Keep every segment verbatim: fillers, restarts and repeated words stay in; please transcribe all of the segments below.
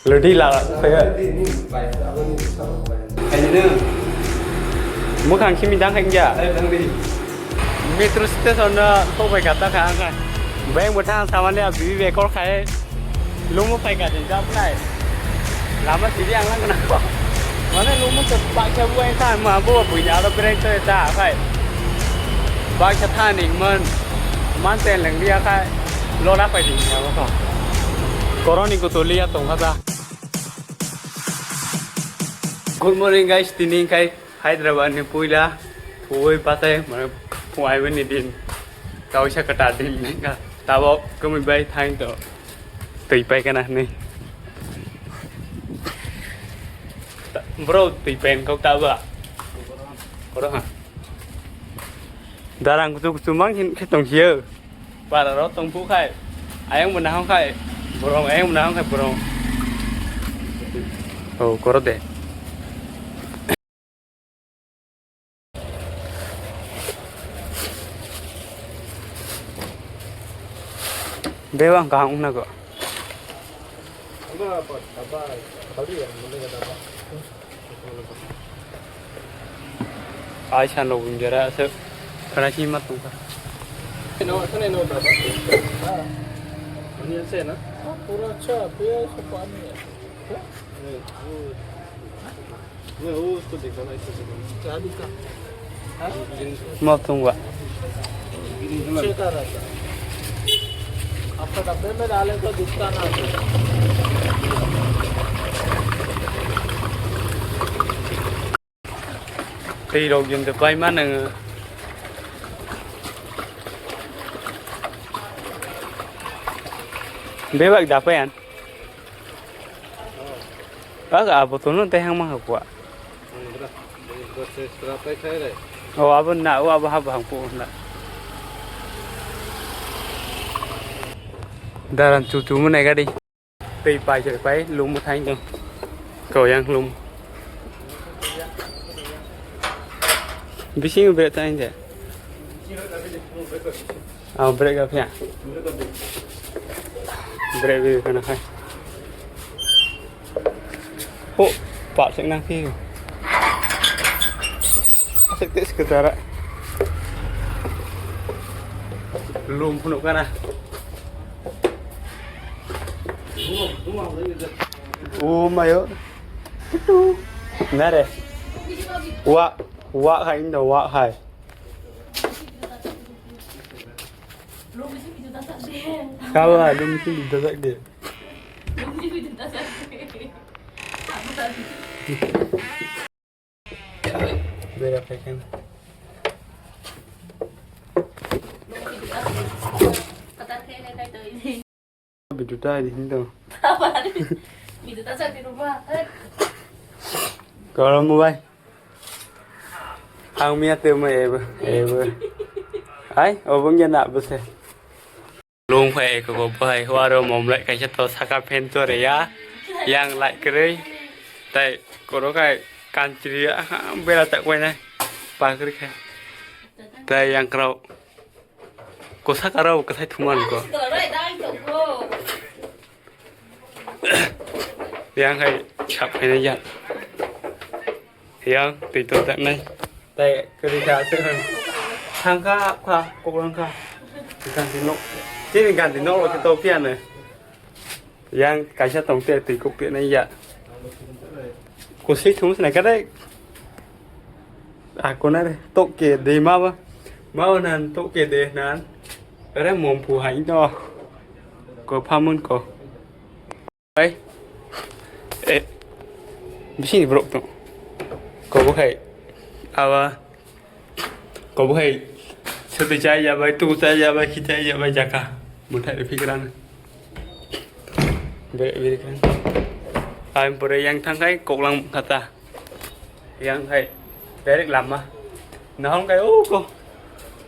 Lodi la saya. Mukhang simi dang khan ya. Metro station na sok bai kata kha ang kha. Beng botha samani a bibi bekor khai. Lumo phai ka din jap nai. Lama sidi ang lang na. Mane lumo se pa khe bu ai kha ma bu bu ya ro breng to ta khai. Ba khe tha ning man. Man ten leng dia khai. Lo na phai din ya ko. Koroni ko to liya tong kha ta. Good morning guys, tini khai Hyderabad ni puila phuwi patai mane phuaimani din. Kaisa kata din nengka. Tabo kami bai thain to. Twi pai kana ni. Bro, twi pai kok tabo. Oro ha. Darang kutu kutu mang hin khe tong hiyo. Para ro tong pu khai. Ayang bo nahong khai. Borong ayang bo nahong khai borong. Oh, koro de. Bewang kahang ungna go. Ai san lo gunjara se kana si mat tungka. No, no, no, no. Ani se na. Pura cha, pe sa pani. Mo tungwa. Tei rok jeng de pai ma nang. Bebak da payan. Aga abo tono tei hang ma hakwa. O abo na, o abo habo hang pu na. Daran chu chu mo nai gadi. Tei pai se pai lum mo thai no. Ko yang lum. Bising bre thai de. Ang brake ga phia. Brake bi kana khai. Oh, pa sek nang phi. Sek tes ke tara. Lum phunu kana. Oh mayo. Nare. Wa, wa khai indo wa khai. Kawa, lum si video tak de. Bera pekan. Video tak di sini tu. Video tak di rumah. Kalau mau bai. Ang miya te mo ebo, ebo. Ai, obong ya na bose. Lung phai ko ko bai waro momlai kaisa to saka phen to re ya. Yang lai kre. Tai koro kai kantri ya, bera tak wai nai. Pakri kai. Tai yang krau. Ko saka rau ko sai thuman ko. Yang hai sap hai ya. Yang twi to tak nai. Tai kri kha se. Thang kha, hap kha, kok lang kha. Ganti nok. Chini ganti nok lo to pian ne. Yang kaisa tong te twi kok te nai ya. Ko sei thung se nai ka dai. Ako na re, tok ke de ma ba. Ma ba nan tok ke de nan. Are mom phu hai no. Ko phamun ko. Ai. Eh. Bisi ni brok to. Ko bo khai. Awa. Ko bo hai, sotwi chai ya bai, tu chai ya bai, khi chai ya bai, jaka. Muthai ri phikran. Bere, bere kran. Aim pore yang thang khai, koklang khata. Yang khai, direct lama. Nahong khai, oh, ko.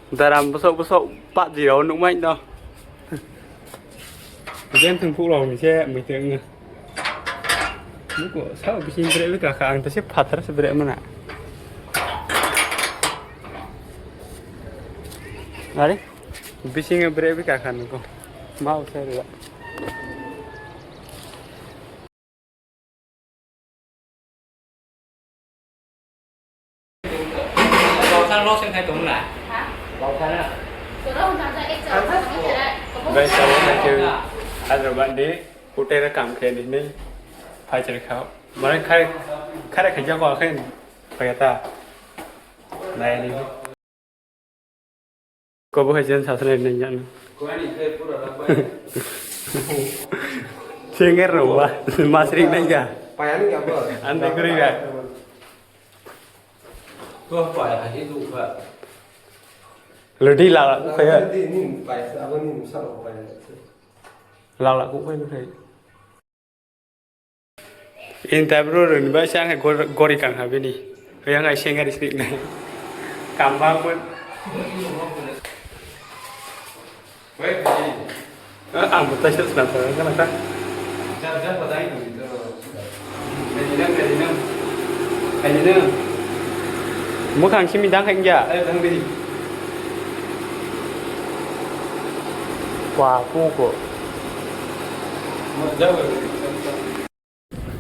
Daram bosok, bosok, pat jiro, nuk mai no. Gen thung phuk rok ni se mui teng nge. Nuko sao bising brek le kakha ang tese phatar se brek mana. Are bising brek bi kakha nuko. Mau se rwa. Guys, tabuk hai khe Hyderabad ni hotel o kam khe nini phaikhe kha. Mane khai, khai khaijak khe phai ta. Nai ni. Kobo hai jen sasana nai jana. Singer rok ba, masri nai ja. Payani ya ba. Ande kuri ga. Ko payani du ba. Lodi la la ko ya. Ni pai sa, abo ni sa ko pai. La la ko pai. Interview rwni bai se ang hai gor-, gori kang ha bini. Yang hai sengari sini nai. Kam ba pun. Ang bo taisa swnam sa kana ka. Mukhang simi dang hai ya. Wa pu ko.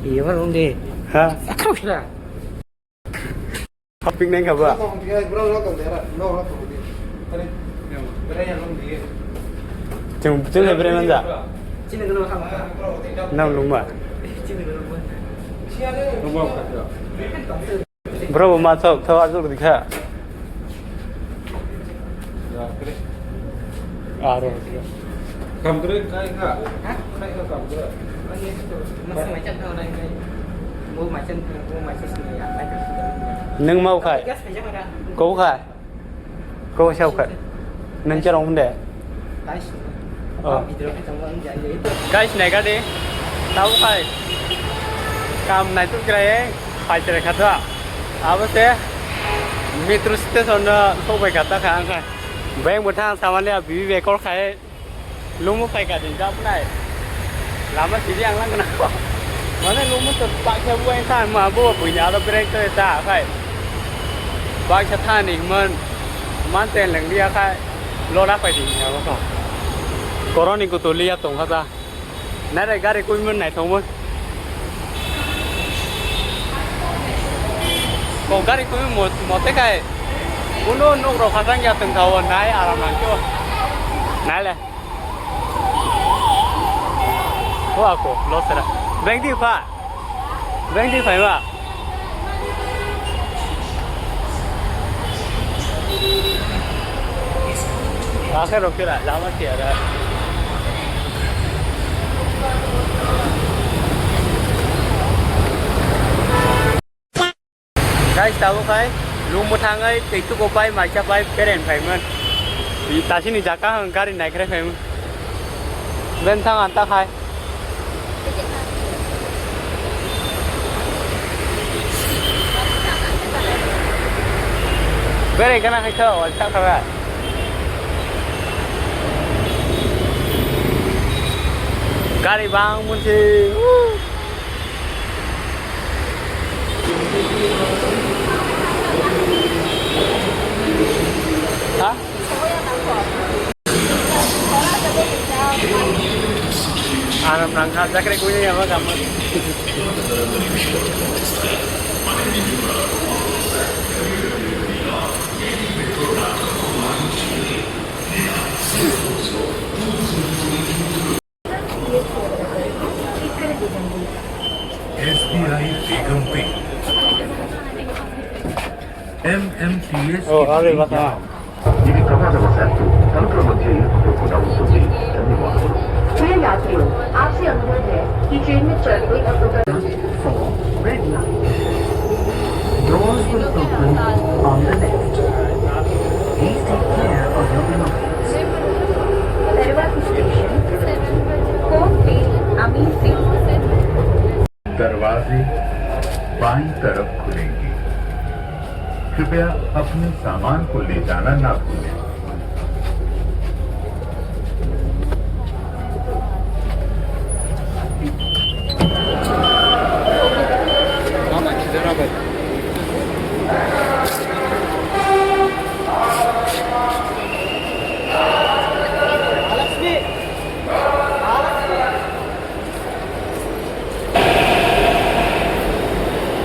Iya, Bang, deh. Ha? Terus dah. Hapik neng kaba? Chung, chung hai bere manja. Sini dulu, Bang. Nang luma. Sini dulu, Bang. Bro, ma thok, thok, azuk dikha. Aro. Kam kre kai ka? Ha? Kai ka kam kre? Masa macam kau lain kai. Mau macam, mau macam sini ya, macam sini. Neng mau khai? Gas macam mana? Kau khai? Kau siap khai? Neng cerong de? Guys. Oh. Video kita mau jadi itu. Guys, naikha de. Tahu khai? Kam naituk krai, pai krai kha ta. Abo se metro station no sok bai kha ta kha ang khai. Beng bo thang samani a bibi bekor khai. Lumo phai ka din jap nai. Lama sidi ang lang na. Mane lumo to pak khe buai tha ma bo buini aro brake to ta khai. Pak khe thani man. Man ten leng dia khai. Lora phai din ya ko. Koroni ko to liya tong kha ta. Nare gari kui man nai thong man. Ko gari kui mo-, mote kai. Uno nok rok kha tang ya tong kha o nai aram nang kyo. Nai le. Ho ako, lo sera. Beng di pha. Beng di phai ma. Akhir rok kira, lama kira. Guys, tabuk hai, lung mwthangwi twi tuko pai, maisa pai, beren phaimon. Tasini jaka hwn gari naikhrai phaimon. Ben thang anta khai. Bere gana khai tho, wal thang khai. Gari bang munsi. Ha? Aram nangkha, jakre kuini ama kamu. S B I Begum Pay. M M T S Oh, अरे बता। प्रिय यात्रियों, आपसे अनुरोध है कि ट्रेन में चढ़ते और उतरते for red line. Doors will open on the left. Please take care of your belongings. Tarwati station, Fort Pay, Amin Pay. दरवाजे बाईं तरफ खुलेंगे। कृपया अपने सामान को ले जाना ना भूलें।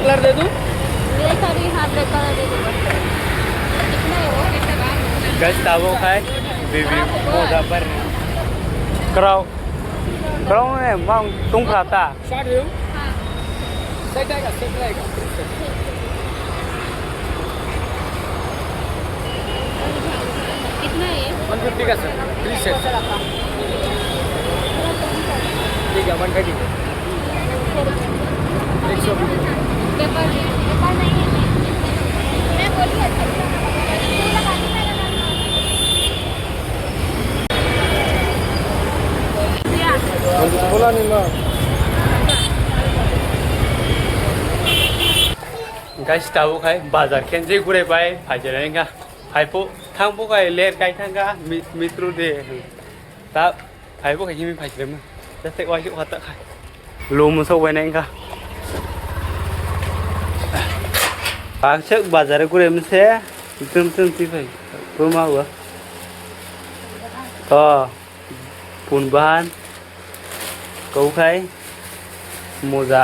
Colour दे दूं? Black और ये, हाँ, black colour दे दो बस। Guys, tabuk khai bibi moja bar. Krao. Krao ne mang tungkha ta. Short view. Set रहेगा, set रहेगा। कितना है ये? One fifty का sir, three set। ठीक है, one thirty का। एक सौ। व्यापार नहीं, व्यापार नहीं है। मैं बोली अच्छा। Guys, tabuk khai bazar khe je gure bai phaijarai wngkha. Phaipo thangbo khai ler kai thangkha mi-, mitru de. Ta phaibo khai himi phaijarai ma. Jate wai hata khai. Lumo sok bai nai wngkha. Paksek bazar gure mse tum tum ti phai. Kurma wa. To. Pun bahan, kau khai, moja,